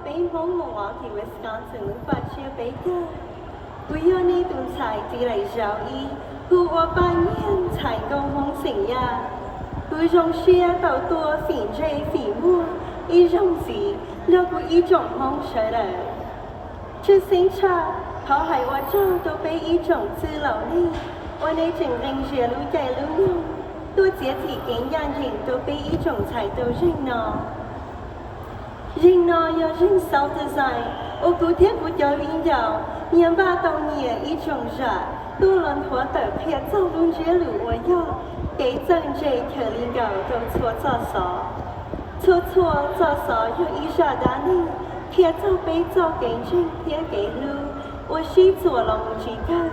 Peb Hmoob mus ua tim Wisconsin lub paj tsiab peb caug. Kuv yog nej tus ntxhais txiv laim zauv ib hu ua Paj Nyiaj, ntxhais nkauj Hmoob xeem Yaj. Kuv zoo siab tau tuaj fim ntsej fim muag ib zaug ntxiv nrog kuv ib tsoom Hmoob sawv daws. Tshwj xeeb tshaj, thov hais ua tsaug rau peb ib tsoom txwj laus neeg uas nej tseem nqee zias lub caij lub nyoog tuaj txiav txim kev ncaj ncees rau peb ib tsoom ntxhais rau zeeg no. Zeeg no yog zeeg South Design uas kuv thiab kuv cov viv ncaus nyias npaj tau nyias ib tsoom zam tuaj los nthuav tawm qhia txog lub ntsiab lus uas yog kev txawj ntse chaws li nkaus rau txhua txoj xov. Txhua txhua txoj xov yog ib zaj dab neeg qhia txog peb txoj kev ntseeg thiab kev hlub uas sib txuas los mus tsis kawg.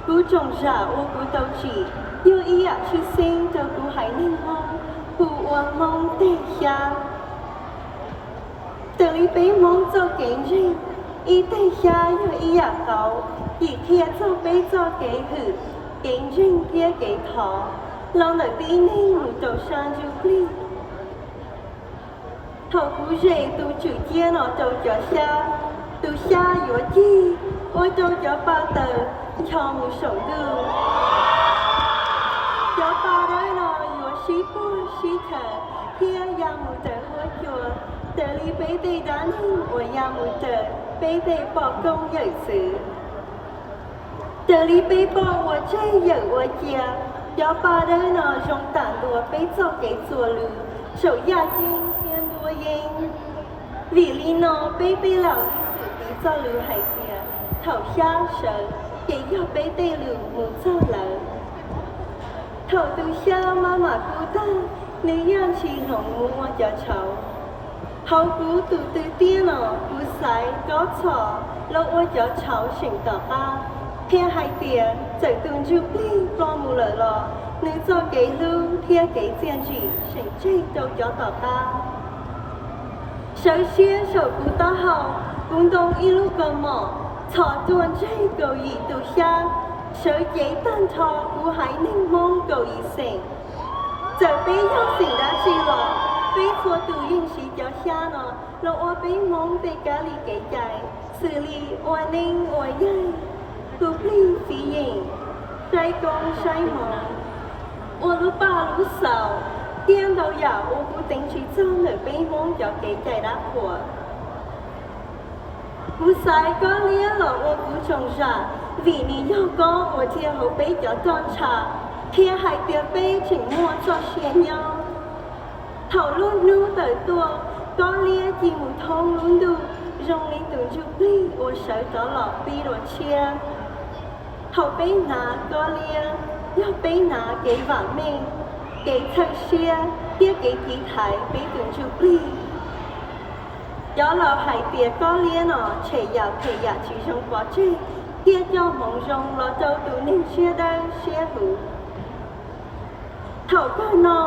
Kuv tsoom zam uas kuv tau tsim yog ib yam tshwj xeeb rau kuv haiv neeg Hmoob hu ua Hmoob tej xyab. Raws li peb Hmoob txoj kev ntseeg, ib teg xyab yog ib yam qauv, yim qhia txog peb txoj kev hwm, kev ntseeg thiab kev thov, los ntawm tib neeg mus rau sab ntsuj plig. Thaum kuv zes tus tswm ciab no rau cov xyab, tus xyab yuav cig, ua rau cov pa taws ncho mus saum ntuj. Cov pa dawb no yuav sib puag sib chaws thiab ya mus raws huab cua, raws li peb tej dab neeg uas ya mus raws peb tej poj koob yawm txwv. Raws li peb poj ua tseg yawm ua cia, cov pa dawb no zoo tam ntua peb txoj kev txuas lus saum yaj yeeb thiab ntuab yeeb. Vim li no peb tej laus ib txwm piv txoj lus hais tias thaum xyab sawv ces yog peb tej lus mus txog lawv. Thaum tus xyab maj mam kub tag, nws yeej tsis hloov mus ua cov tshauv. Hauv kuv tus tw tiab no, kuv xaiv kob txhos los ua cov tshauv seem tom qab, qhia hais tias txawm tus ntsuj plig ploj mus lawm los nws txoj kev hlub thiab kev txiaj ntsim seem tseg rau cov tom qab. Sawv siab saum kuv taub hau, kuv ntoo ib lub kaus mom txhos tuaj ntseg kaum yim tus xyab, sawv cev tag nrho kuv haiv neeg Hmoob kaum yim xeem. Txawm peb yog xeem dab tsi los, peb txhua tus yeej siv cov xyab no los ua peb Hmoob tej kab li kev cai, xws li ua neeb ua yaig, tu plig txiv yeem, saib koob saib hmoov, ua lub paj lub xaus, thiab ntau yam uas kuv teev tsis txog ntawm peb Hmoob cov kev cai dab qhuas. Kuv xaiv kob liab los ua kuv tsoom zam vim nws yog kob uas dhia hauv peb cov roj ntsha, qhia hais tias peb tseem muaj txoj sia nyob. Thaum lub hnub tawm tuaj, kob liab ci mus thoob lub ntuj zoo li tus ntsuj plig uas sawv rov los pib dua tshiab. Thaum peb hnav kob liab, yog peb hnav kev vam meej, kev txhawj siab thiab kev tiv thaiv peb tus ntsuj plig. Cov laus hais tias kob liab no tshem yam phem yam tsis zoo pov tseg thiab coj hmoov zoo los rau tus neeg siab dawb siab huv. Thaum kawg no,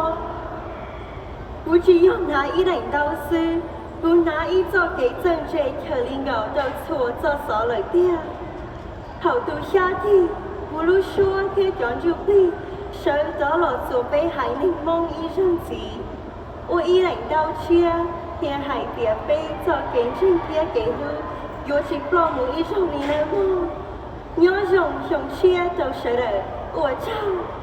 kuv tsis yog hnav ib daim ntaub xwb, kuv hnav ib txoj kev txawj ntse chaws li nkaus rau txhua txoj xov lawm tiag. Thaum tus xyab cig, kuv lub suab thiab cov ntsuj plig sawv rov los txuas peb haiv neeg Hmoob ib zaug ntxiv, ua ib daim ntaub tshiab qhia hais tias peb txoj kev ntseeg thiab kev hlub yuav tsis ploj mus ib zaug li nawb mog. Nyob zoo xyoo tshiab rau sawv daws, ua tsaug.